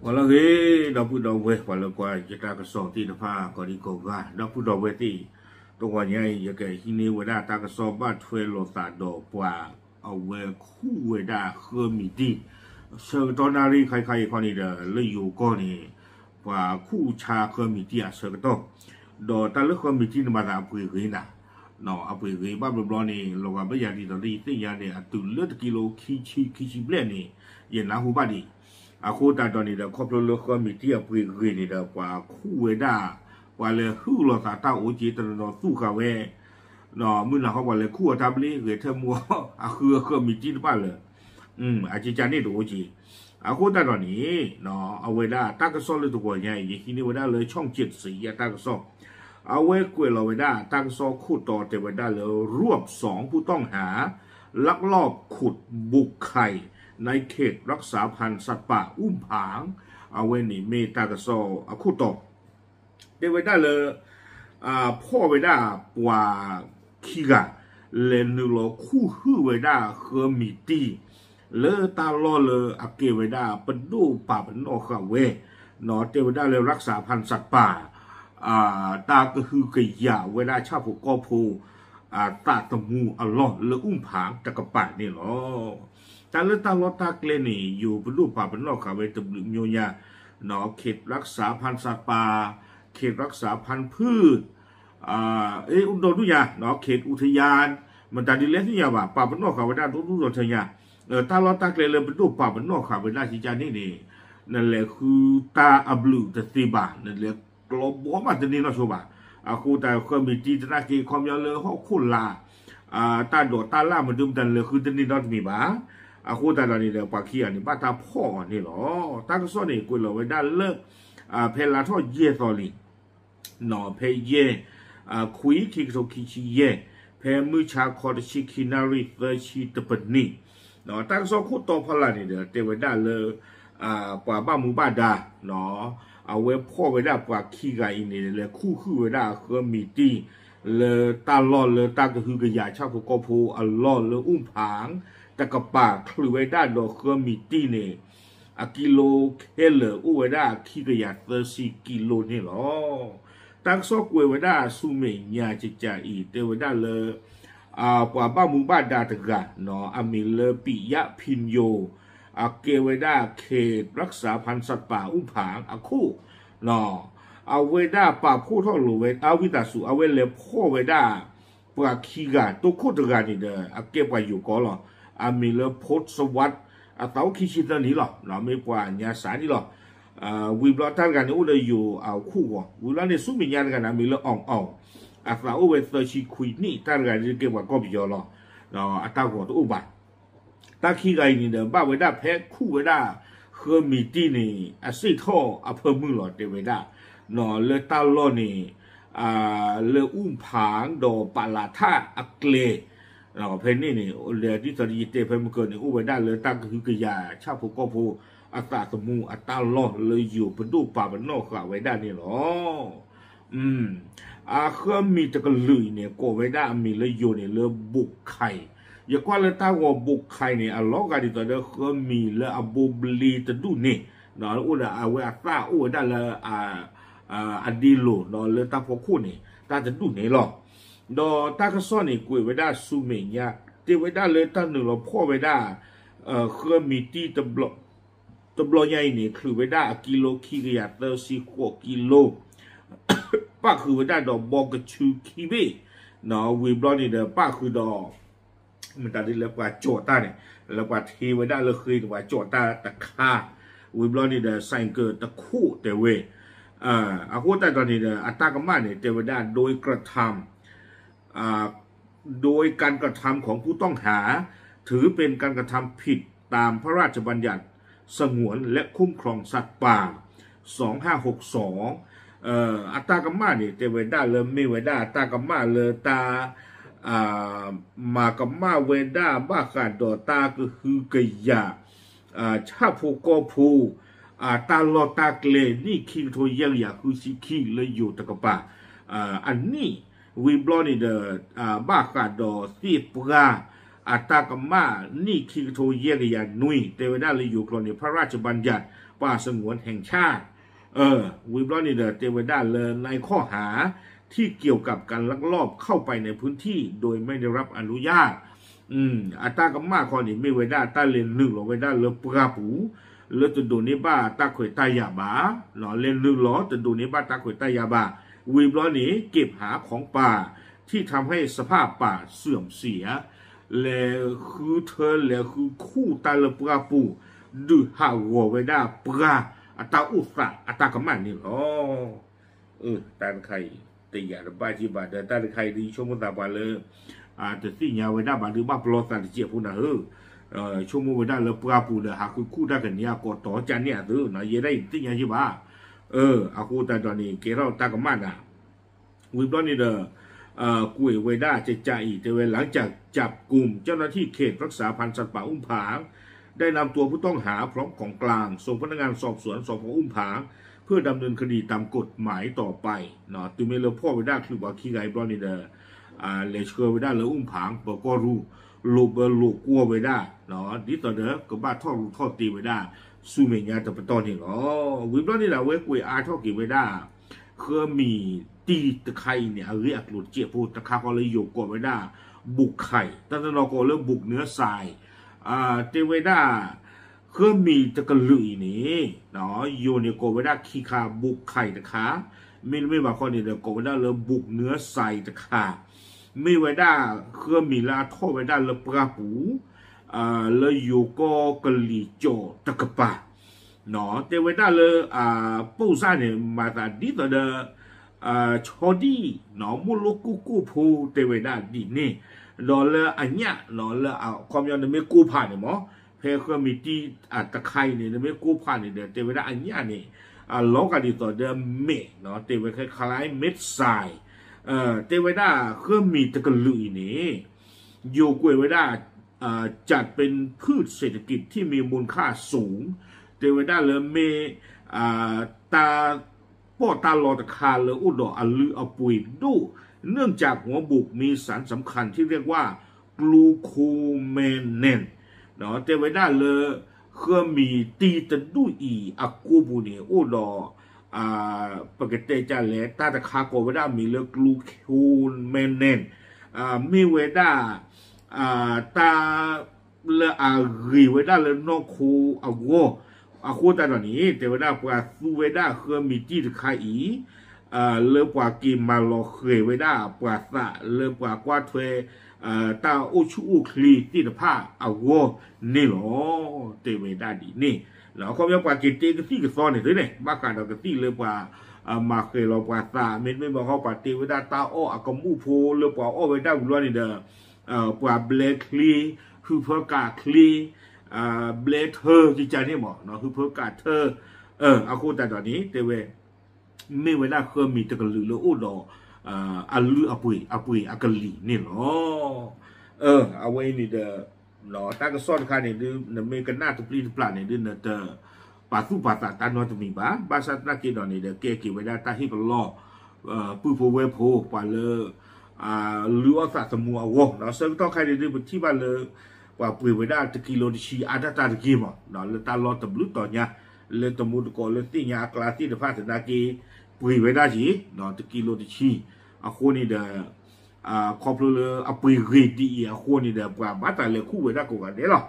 ပှၤလၢအဂ့ၤ ဒီပုၢ်ဒီဝဲၢ် ပှၤလၢကွၢ်ယတၢ်ကစီၣ်သ့ၣ်တဖၣ် ကိးဒံကိးဂၤ ဒီပုၢ်ဒီဝဲၢ်သ့ၣ်, တဂီၤညါအံၤ ယကဟံးန့ၢ်ဝဲဒၣ်တၢ်ကစီၣ်ဘၣ်ထွဲလိာ်သးဒီးပှၤအဝဲခူၣ်ဝဲဒၣ်ဃၢမံၤတံၢ် ဆၢကတီၢ်နၣ်ရံၣ်ခါခါအံၤခီန့ၣ်ဒီး လၢယိၤကီၢ်န့ၣ် ပှၤခူၣ်ဆါဃၢမံၤတံၢ်အဆၢကတီၢ်, ဒီးတၢ်လၢဃၢမံၤတံၢ်န့ၣ်မၤသးအပှ့ၤဂ့ၤနၤ အပှ့ၤဂ့ၤဘၣ်ဘျီဘျီန့ၣ် လီၤဂာ်ဘၣ်ယၤဒ်သိးလၢယသ့ၣ်ညါန့ၣ် အတုၤလၢတကံလိခံဆံခံဆံဘျဲၣ်န့ၣ် ယနၢ်ဟူဘၣ်ဒံး, အဃိသတးဒီးန့ၣ်ဒီး ခီဖျိလၢဃၢမံၤတံၢ်အပှ့ၤဂ့ၤန့ၣ်ဒီး ပှၤခူၣ်ဝဲဒၣ်, ပှၤလဲၤဟုၣ်လိာ်သးတၢ်အိၣ်က့ၤတနီၤနီၤသူၣ်ဃာ်ဝဲ, မုၢ်နၤဃီပှၤလဲၤခူၣ်အီၤတၢ်ဘျ့ဂဲၤထဲမူ အဃုအဃၢမံၤတံၢ်တဖၣ်လၢ အကကန့ၣ်တအိၣ်က့ၤ, အဃိသတးဒီးန့ၣ် အဝဲဒၣ်တၢ်ကစီၣ်လၢတဂီၤညါအံၤ ယဟံးန့ၢ်ဝဲဒၣ်လၢ ช่องเจ็ดสี အတၢ်ကစီၣ်, အဝဲကွဲးလီၤဝဲဒၣ်တၢ်ကစီၣ်ခိၣ်တီတဲဝဲဒၣ်လၢ รวบสองผู้ต้องหา ลักลอบขุดบุกไข่ในเขตรักษาพันธุ์สัตว์ป่าอุ้มผาง အဝဲန့ၣ်မ့ၢ်တၢ်ကစီၣ်အခိၣ်တီ တဲဝဲဒၣ်လၢ ဖီၣ်ဝဲဒၣ်ပှၤခံဂၤ လဲၤနုာ်လီၤခူၣ်ဟုၣ်ဝဲဒၣ်ဃၢမံၤတံၢ် လၢတၢ်လီၢ်လၢအကဲဝဲဒၣ်ပဒိၣ်ပာ်ပနီၣ်ဃာ်ဝဲ တဲဝဲဒၣ်လၢ รักษาพันธุ์สัตว์ป่า တၢ်ကဟုကယာ်ဝဲဒၣ်ဆၣ်ဖိကီၢ်ဖိ အသးသမူအလီၢ်လၢ อุ้มผาง တကပၤန့ၣ်လီၤ. တၢ်လၢတၢ်လီၢ်တၢ်ကျဲန့ၣ် ယိၤပဒိၣ်ပာ်ပနီၣ်ဃာ်ဝဲတဘျုးမံၤညါ เขตรักษาพันธุ์สัตว์ป่า เขตรักษาพันธุ์พืช အိၣ်ဒီဒူၣ်ညါ เขตอุทยาน မတၤဒ်လဲၣ်သ့ၣ်ညါဘၣ် ပာ်ပနီၣ်ဃာ်ဝဲဒၣ်ဒီဒူၣ်ဒီထၢညါ တၢ်လီၢ်တၢ်ကျဲလၢပဒိၣ်ပာ်ပနီၣ်ဃာ်ဝဲဒၣ်ကကန့ၣ်န့ၣ် နလဲၤဃုတၢ်အဘျုးတသ့ဘၣ် နလဲၤကျီဘီမးတန့ၢ်နီၢ်ဆိဘၣ်. အဃိတၢ်ဃၢမံၤတံၢ်သနာ်က့ ခီပညီလၢဟီၣ်ခိၣ်လာ် တၢ်ဒိးတၢ်လၢ်မနုၤမတၤနလဲၤဃုတန့ၢ်နီတမံၤဘၣ်. အဃိသတးဒီးန့ၣ်ဒီး ပှၤခံဂၤန့ၣ် ဘၣ်တၢ်ဖီၣ်အီၤန့ၣ်လီၤ. တၢ်ကစီၣ်န့ၣ် ကွဲးလီၤဝဲဒၣ်လၢ ဖဲလါထီၣ်ယဲၢ်သီလံ ဖဲယဲၢ် ခွံ ခံကထိခံဆံယဲၢ် ဖဲမုၢ်ဆါခီတဆံခံနၣ်ရံၣ်သၢဆံတပနံၣ် တၢ်ကစီၣ်ခိၣ်တီဖီလာ်န့ၣ်ဒီး တဲဝဲဒၣ်လၢ ပှၤဘၣ်မူဘၣ်ဒါ အဝဲဖီၣ်ဝဲဒၣ်ပှၤခံဂၤအံၤန့ၣ် လဲၤခူၣ်ဟုၣ်ဝဲဒၣ်ဃၢမံၤတံၢ် လၢတၢ်လီၢ်လၢတၢ်ကဟုကယာ်ဆၣ်ဖိကီၢ်ဖိအလီၢ်လၢ อุ้มผาง တကပၤ ချုးဝဲဒၣ်ဒီးဃၢမံၤတံၢ်န့ၣ် အကံလိခဲလၢာ်အိၣ်ဝဲဒၣ်ခံကယၤသၢဆံကံလိန့ၣ်လီၤ. တၢ်ကစီၣ်ကွဲးဝဲဒၣ်ဆူမဲာ်ညါကကးအံၤ တဲဝဲဒၣ်လၢ ပှၤဘၣ်မူဘၣ်ဒါတဂၤ အမံၤလၢ ปิยะพิญโญ အကဲဝဲဒၣ် เขตรักษาพันธุ์สัตว์ป่าอุ้มผาง အခိၣ် အဝဲဒၣ်ပာ်ဖှိၣ်ထီၣ်လိာ်ဝဲ အဝံသးစူၤ အဝဲလဲၤဖီၣ်ဝဲဒၣ် ပှၤခံဂၤ တိခိၣ်တဂၤန့ၣ်ဒီး အကဲပှၤယိၤကီၢ်လီၤ. အမံၤလၢ พจน์สวัสดิ์ အသးအိၣ်ခံဆံသၢနံၣ်လီၤ. မ့ၢ်ပှၤညါစးန့ၣ်လီၤ. ဝံၤဘျီတၢ်တဂၤန့ၣ်အိၣ်ဒီးယိၤအခိၣ်ဂီၤ ဝံၤဘျီန့ၣ်ဆူမဲာ်ညါတဂၤန့ၣ် အမံၤလၢ အောင်အောင် အသးအိၣ်ဝဲသၢဆံခွံနံၣ် တၢ်တဂၤန့ၣ်ကဲပှၤကီၢ်ပယီၤလီၤ. အတၢ်ဂီၤတအိၣ်ဘၣ် တၢ်ခံဂၤအံၤန့ၣ်ဒီး ဘၣ်ဝဲဒၣ်ဖဲခူၣ်ဝဲဒၣ်ဃၢမံၤတံၢ်န့ၣ် အစ့ၣ်ထီၣ်အဖၢမုၢ်လီၤ တဲဝဲဒၣ် လၢတၢ်လီၢ်န့ၣ် လၢ อุ้มผาง ဒီး ปาลาท่า အကျဲ ဖဲန့ၣ်န့ၣ် ဒ်သိးယတဲဖဲမုၢ်ကၢန့ၣ် အိၣ်ဝဲဒၣ်လၢတၢ်ကဟုကယာ်ဆၣ်ဖိကီၢ်ဖိအသးသမူအတၢ်လီၢ်လၢယိၤပဒိၣ်ပာ်ပနီၣ်ဃာ်ဝဲဒၣ်န့ၣ်လီၤ. အဃၢမံၤတကလုာ်အံၤန့ၣ် ကိးဝဲဒၣ်အမံၤလၢယိၤန့ၣ်လၢ ဘိးခဲ, ယကွၢ်လၢတၢ်ဂီၤဘိးခဲန့ၣ် အလီၤဂာ်ဒ်သိးဒီးဃၢမံၤလၢအဘိဘျ့တဒူၣ်န့ၣ် အိၣ်ဒီးအဝဲအသၣ်အိၣ်ဝဲဒၣ်လၢ အဒ့လိၤ လၢတၢ်ဖီခိၣ်န့ၣ် တၢ်တဒူၣ်န့ၣ်လီၤ. ဒီးတၢ်ကစီၣ်န့ၣ် ကွဲးဝဲဒၣ်ဆူမဲာ်ညါ တဲဝဲဒၣ်လၢတၢ်နုာ်လီၤဖီၣ်ဝဲဒၣ် ဃၢမံၤတံၢ် တဘျီညါအံၤန့ၣ် ချုးဝဲဒၣ်အကံလိခံကယၤသၢဆံဃိးကံလိ ပၣ်ဃုာ်ဝဲဒၣ်ဒီးဘီကဆူခံဘ့ၣ် ဝံၤဘျီန့ၣ်ဒီးပၣ်ဃုာ်ဒီး မတၤဒ်လဲၣ်ပှၤကၠီးတၢ်န့ၣ် လၢပှၤထ့ဝဲဒၣ်လၢဃ့န့ၣ် ပှၤကၠီးတၢ်တခါ ဝံၤဘျီန့ၣ်ဒီး ဆိုင်ကယ် တခိၣ်တဲဝဲ အဃိသတးဒီးန့ၣ်ဒီး အတၢ်ကမၣ်န့ၣ် တဲဝဲဒၣ် โดยกระทำ โดยการกระทำของผู้ต้องหา ถือเป็นการกระทำผิดตามพระราชบัญญัติสงวนและคุ้มครองสัตว์ป่า สองห้าหกสอง အတၢ်ကမၣ်န့ၣ် တဲဝဲဒၣ်လၢမ့ၢ်ဝဲဒၣ်တၢ်ကမၣ်လၢတၢ် မၤကမၣ်ဝဲဒၣ်ဘၣ်ဃးဒီးတၢ်ကဟုကယာ် ဆၣ်ဖိကီၢ်ဖိ တၢ်လီၢ်တၢ်ကျဲ နံၣ်ခံကထိယဲၢ်ကယၤဃုဆံခံ လၢယိၤတကပၤ အနံၣ် ဝံၤဘျီန့ၣ်ဒီး ဘၣ်ဃးဒီးသ့ၣ်ပှၢ် အတၢ်ကမၣ်နံၣ်ခံကထိယဲၢ်ကယၤနွံ တဲဝဲဒၣ်လၢယိၤကျိာ်န့ၣ် พระราชบัญญัติป่าสงวนแห่งชาติ ဝံၤဘျီန့ၣ်ဒီး တဲဝဲဒၣ်လၢในข้อหาที่เกี่ยวกับการลักลอบเข้าไปในพื้นที่โดยไม่ได้รับอนุญาต အတၢ်ကမၣ်ခီန့ၣ် မ့ၢ်ဝဲဒၣ်တၢ်လဲၤနုာ်လီၤဝဲဒၣ်လၢပှၢ်ပူၤ လၢတဒိးန့ၢ်ဘၣ်တၢ်ခွဲးတၢ်ယာ်ဘၣ်, လဲၤနုာ်လီၤတဒိးန့ၢ်ဘၣ်တၢ်ခွဲးတၢ်ယာ်ဘၣ်, ဝံၤဘျီန့ၣ် เก็บหาของป่าที่ทำให้สภาพป่าเสื่อมเสีย လဲၤဃုထၢလဲၤဃုခူၣ်တၢ်လၢပှၢ်ပူၤ ဒုးဟးဂီၤဝဲဒၣ်ပှၢ်အတၢ်အိၣ်သးအတၢ်ကမၣ်န့ၣ်လီၤ. တၢ်တခါအံၤ တယာ်တဘၣ်က့ဘၣ်ဒီး တၢ်တခါအံၤဒ်ဆိကမိၣ်သးပှၤလၢ တသ့ၣ်ညါဝဲဒၣ်ဘၣ်ဒုးဘၣ်ပလီၢ်သးတစဲးဖိနၤဧၢ, ဆိကမိၣ်ဝဲဒၣ်လၢပှၢ်ပူၤဒီး ဟးဃုခူၣ်တၢ်ကန့ၢ်အကီးတီၤကန့ၢ်အသိး ယဲဒၣ်အံၤတသ့ၣ်ညါက့ဘၣ်. အဃိသတးဒီးန့ၣ် ကဲထီၣ်တၢ်ကမၣ်နၤ ဝံၤဘျီန့ၣ်ဒီး ကွဲးဝဲဒၣ်ကကးအံၤ တဲဝဲ หลังจากจับกุม เจ้าหน้าที่เขตรักษาพันธุ์สัตว์ป่าอุ้มผางได้นำตัวผู้ต้องหาพร้อมของกลางส่งพนักงานสอบสวน สภ.อุ้มผาง เพื่อดำเนินคดีตามกฎหมายต่อไป တုၤမ့ၢ်လၢဖီၣ်ဝဲဒၣ်ချုးပှၤခံဂၤအံၤဘျီန့ၣ်ဒီး လဲၤဆှၢဝဲဒၣ်လၢအူၣ်ဖၣ် ပၢၤကီၢ်ရူၢ် လိာ်ဘၢလိာ်ကွီၢ်ဝဲဒၣ် ဒ်သိးဒီးကဘၣ်ထီၣ်ရူးထီၣ်တ့ၢ်ဝဲဒၣ် ဆူမဲာ်ညါတပတီၢ်န့ၣ်လီၤ. ဝံၤဘျီန့ၣ်ဒီး အဝဲကွဲးအါထီၣ်က့ၤဝဲဒၣ် ဃၢမံၤတံၢ်တခါအံၤန့ၣ် အဂ့ၢ်အကျိၤတစဲးဖိ တခါဃီလၢယိၤကိးဝဲဒၣ် ဘိးခဲး တၢ်တနီၤကိးလၢ ဘိးနၢစဲး တဲဝဲဒၣ် ဃၢမံၤတကလုာ်အံၤန့ၣ် ယိၤန့ၣ်ကိးဝဲဒၣ်ခံခါ ဘိးခဲးတခါ, မ့တမ့ၢ်ဘၣ်ခီန့ၣ်ဒီး ကိးဝဲဒၣ်လၢ ဘိးနၢစဲးတခါ, မ့ၢ်ဝဲဒၣ်ဃၢမံၤလၢအထီၣ်ဝဲဒၣ်လၢပှၢ်ပူၤ လၢယိၤကီၢ်ကလံၤကၠီၤတကပၤ တဲဝဲဒၣ်လၢ ပိၢ်စၢ်န့ၣ် မၤသးဒ်သိးဒီး ဆီဒံၣ် မိၢ်လိၣ်ကိၢ်ကိၢ်ဖိတဲဝဲဒၣ်ဒ်န့ၣ်, ဒီးလၢအညၣ် လၢအခီပညီနမ့ၢ်ကိၢ်ဖးန့ၣ်မး, ဖဲဃၢမံၤတံၢ်တခါအံၤန့ၣ် နမ့ၢ်ကိၢ်ဖးန့ၣ်ဒီး တဲဝဲဒၣ်အညၣ်န့ၣ် လီၤဂာ်ဒ်သိးဒီးမဲာ် တဲဝဲခဲခါလၢ မ့ၢ်စဲး တဲဝဲဒၣ်ဃၢမံၤတကလုာ်အံၤန့ၣ် ယိၤကွဲးဝဲဒၣ် จัดเป็นพืชเศรษฐกิจที่มีมูลค่าสูง တဲဝဲဒၣ်လၢမ့ၢ် တၢ်ပီးတၢ်လီတခါလၢအိၣ်ဒီးအလုၢ်အပှ့ၤဒိၣ် เนื่องจากหัวบุกมีสารสำคัญที่เรียกว่า กลูโคแมนแนน တဲဝဲဒၣ်လၢ ဃၢမံၤတံၢ်တဒူၣ်အံၤအကိပူၤန့ၣ် အိၣ်ဒီး ပကတဲကလဲၣ် တၢ်တခါကိးဝဲဒၣ်မံၤလၢ ကလူခိမဲနၢၣ် မ့ၢ်ဝဲဒၣ် တၢ်လၢအဂ့ၤဝဲဒၣ်လၢနီၢ်ခိအဂီၢ်, အဃိသတးဒီးန့ၣ် တဲဝဲဒၣ်ပှၤသူဝဲဒၣ်ဃၢမံၤတံၢ်တခါအံၤ လၢပှၤက့ၤမၤလီၤဃဲၤဝဲဒၣ်ပှၤသးလၢပှၤကွၢ်ထွဲ တၢ်အိၣ်ဆူၣ်အိၣ်ချ့သ့ၣ်တဖၣ်အဂီၢ်န့ၣ်လီၤ. တဲဝဲဒၣ်ဒ်န့ၣ် အခီပညီပှၤက့ၤတ့ကသံၣ်ကသီန့ၣ်သ့န့ၣ် ဘၣ်ဃးဒီးကသံၣ်လၢပှၤ မၤဃဲၤလီၤပှၤသး မ့တမ့ၢ်ဘၣ်ဃီပှၤတ့ဝဲဒၣ်တၢ်အီၣ်အကမူၣ်ဖိလၢပှၤအီၣ်ဝဲဒၣ်ဝံၤလီၤန့ၣ်ဒီး ပှၤဘျဲချ့ ဟုဖၢကးချ့ ဘျဲထၢကကန့ၣ်မး ဟုဖၢကးထၢ အဃိသတးဒီးန့ၣ် တဲဝဲ မ့ၢ်ဝဲဒၣ်ဃၢမံၤတကလုာ်လၢအိၣ်ဒီး အလုၢ်အပှ့ၤ အပှ့ၤအကလံၤန့ၣ်လီၤ. အဝဲအံၤန့ၣ်ဒီး တၢ်ကစီၣ်တခါန့ၣ်ဒုး နမ့ၢ်ကနၣ်တပျံၤတပျၢ်န့ၣ်ဒုး နတပာ်သူၣ်ပာ်သးတၢ်နီတမံၤဘၣ်. ဘၣ်ဆၣ်သနာ်က့ဒီးန့ၣ်ဒီး ကဲက့ၤဝဲဒၣ်တၢ်ဟ့ၣ်ပလီၢ် ပုၢ်ဖိဝဲၢ်ဖိ ပှၤလၢ လုၢ်အီၣ်သးသမူအဂီၢ် ဆၢကတီၢ်ခဲအံၤဒုး ပထံၣ်ဘၣ်လၢ ပှၤပှ့ၤဝဲဒၣ်တကံလိတဆံအါတၢ်တၢ်တဂ့ၤမး လၢတၢ်လီၢ်တဘျုးတီၤညါ လၢတမူတကိးလၢသ့ၣ်ညါအကျါသ့ၣ်တဖၣ်သနာ်က့ ပှ့ၤဝဲဒၣ်က့ၤ တကံလိတဆံ အဃိန့ၣ်ဒီး ခီဖျိလၢအပှ့ၤဂ့ၤဒ်အံၤအဃိန့ၣ်ဒီး ပှၤဘၣ်တၢ်လဲၤခူၣ်ဝဲဒၣ်ကိးဂၤဒဲးလီၤ.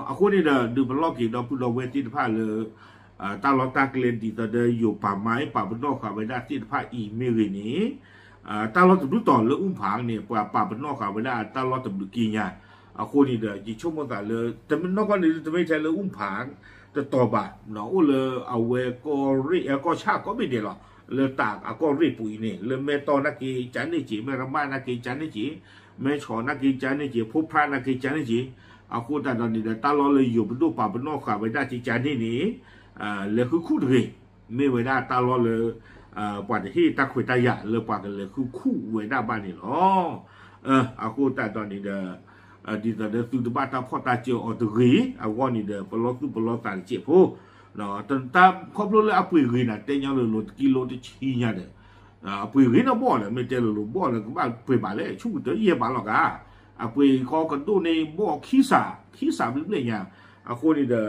အဃိန့ၣ်ဒီး ဒုးပလီၢ်က့ၤဒီပုၢ်ဒီဝဲၢ်သ့ၣ်တဖၣ်လၢ တၢ်လီၢ်တၢ်ကျဲဒ်သိးဒီးယိၤပာ်မါ ပာ်ပနီၣ်ဃာ်ဝဲဒၣ်သ့ၣ်တဖၣ်အံၤမ့ၢ်ဂ့ၤန့ၣ် တၢ်လီၢ်တဘျုးတီၤလၢအူၣ်ဖၣ်န့ၣ် ပှၤပာ်ပနီၣ်ဃာ်ဝဲဒၣ်တၢ်လီၢ်တဘျုးက့ညါ အဃိန့ၣ်ဒီး ယဆိကမိၣ်သးလၢ တမ့ၢ်နီၢ်ကီၢ်န့ၣ် တမ့ၢ်ထဲလၢအူၣ်ဖၣ် တတီၤဘၣ် အိၣ်လၢအဝဲကီၢ်ရ့ၣ် ကီၢ်ဆၣ်ကိးဘ့ၣ်ဒဲးလီၤ. လၢတၢ်အကီၢ်ရ့ၣ်ပူၤအံၤန့ၣ် လၢမဲၢ်တီၢ်နာ်က့ ကန့ၢ်က့ၤ မဲၢ်ရမၣ်နာ်က့ ကန့ၢ်က့ၤ မဲၢ်ဆီးနာ်က့ ကန့ၢ်က့ၤ ဖိဖြးနာ်က့ ကန့ၢ်က့ၤ အဃိသတးဒီးန့ၣ်ဒီး တၢ်လီၢ်လၢယိၤပဒိၣ်ပာ်ပနီၣ်ဃာ်ဝဲဒၣ်ကကန့ၣ်န့ၣ် လဲၤဃုခူၣ်တဂ့ၤ မ့ၢ်ဝဲဒၣ်တၢ်လီၢ်လၢ ပှၤတဟ့ၣ်တၢ်ခွဲးတၢ်ယာ်လၢပှၤကလဲၤဃုခူၣ်ဝဲဒၣ်ဘၣ်န့ၣ်လီၤ. အဃိသတးဒီးန့ၣ်ဒီး ဒ်သိးဒီးသုတဘၣ်တၢ်ဖီၣ်တၢ်စၢၤအီၤတဂ့ၤ အဂီၢ်န့ၣ်ဒီး ပလီၢ်သူၣ်ပလီၢ်သးတစဲးဖိ တၢ်ခီဖျိလၢအပှ့ၤဂ့ၤနၤ တဲညီလိၤလိၤ တကံလိတဆံညါဒီး အပှ့ၤဂ့ၤနီၢ်ဘီၣ်လၢ မ့ၢ်တဲလိၤလိၤဘီၣ်လၢကဘၣ်ပှ့ၤဘၣ်လဲၣ် ဆူၣ်ကတၢၢ်ယဲၢ်ဘၣ်လီၤဂာ် အပှ့ၤခီကဒိၣ်န့ၢ်ဘီၣ်ခံစး ခံစးဘျဲၣ်ဘျဲၣ်ညါ, အဃိန့ၣ်ဒီး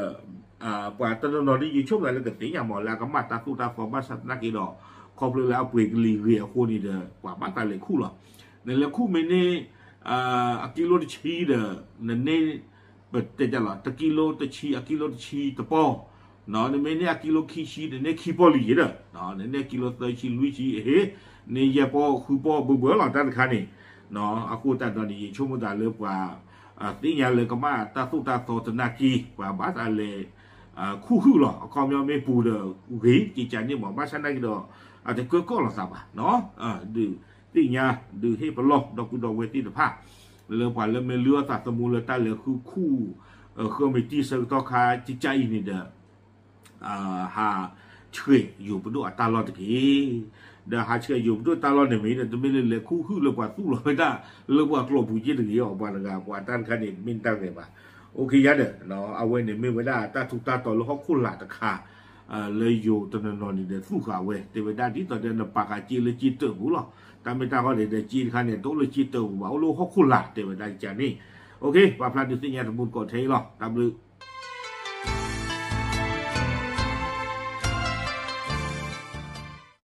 ပှၤတနီၤနီၤဒ်ယဆိကမိၣ်သးလၢကသ့ၣ်ညါမး လၢအကမၣ်တၢ်သိၣ်တၢ်သီဘၣ်ဆၣ်သနာ်က့ဒီး ခီဖျိလၢအပှ့ၤကလံၤဂ့ၤအဃိန့ၣ်ဒီး ပှၤဘၣ်တၢ်လဲၤခူၣ်လီၤ. နလဲၤခူၣ်မ့ၢ်န့ၢ် အကံလိတဆံဒီး နန့ၢ် ပတဲတၢ်လီၤ တကံလိတဆံ အကံလိတဆံတပီၢ်, နမ့ၢ်န့ၢ်အကံလိခံဆံ နန့ၢ်ခံပီၢ်လံယ့ၤဒီး နန့ၢ်ကံလိသၢဆံလွံၢ်ဆံအဟ့ၣ် န့ၢ်ယဲၢ်ပီၢ်ဃုပီၢ်ဘၢဘၢလီၤတၢ်တခါန့ၣ်, အဃိသတးဒီးန့ၣ် ယဆိကမိၣ်သးလၢပှၤ သ့ၣ်ညါလၢကမၣ်တၢ်သိၣ်တၢ်သီသနာ်က့ ပှၤဘၣ်သးလဲၤ ခူၣ်ဟုၣ်လီၤ အခီပညီမ့ၢ်ပူၤဒီးဂ့ၤ ကကန့ၣ်မး ဘၣ်ဆၣ်သနာ်က့ဒီး အတကၢကီၢ်လိာ်သးဘၣ်, ဒုးသ့ၣ်ညါ ဒုးဟ့ၣ်ပလီၢ် ဒီပုၢ်ဒီဝဲၢ်သ့ၣ်တဖၣ် လၢပှၤလၢမ့ၢ်လုၢ်အီၣ်သးသမူလၢတၢ်လဲၤဃုခူၣ် ဃၢမံၤတံၢ်ဆၢကတီၢ်ခါကကအံၤန့ၣ်ဒီး ဟးဆှဲးယိၤပဒိၣ်အတၢ်လီၢ်တက့ၢ်. ဒီးဟးဆှဲးယိၤပဒိၣ်တၢ်လီၢ်န့ၣ်မ့ၢ်ဒီး တမ့ၢ်လၢလဲၤခူၣ်ဟုၣ်လၢပှၤသူၣ်လီၤဝဲဒၣ် လၢပှၤကျိာ်ပူၤက့တဂ့ၤအီၤ ပှၤတဂၤ ပှၤတၢ်တခါန့ၣ် မ့ၢ်တၢ်ဂ့ၤဘၣ်. အိၣ်ခ့ယါဒီး အဝဲန့ၣ်မ့ၢ်ဝဲဒၣ်တၢ်ထူးတၢ်တီၤလၢဟီၣ်ခိၣ်လာ်တခါ လၢယိၤတနီၤနီၤန့ၣ်ဒီးသူၣ်ဃာ်ဝဲ တဲဝဲဒၣ်ဒ်သိးဒီးနပာ်ဃာ်စ့လၢစ့တၢၢ်ပူၤလီၤ. တၢ်မ့ၢ်တၢ်ဂီၢ်န့ၣ်ဒီးစ့တခါန့ၣ် တအိၣ်လၢစ့တၢၢ်ပူၤဘၣ် အိၣ်လၢဟီၣ်ခိၣ်လာ် တဲဝဲဒၣ်ကန့ၣ်. အိၣ်ခ့ ပာ်ဖျါဒုးသ့ၣ်ညါတမူတကိးထဲအံၤလီၤ. တၢ်ဘျုး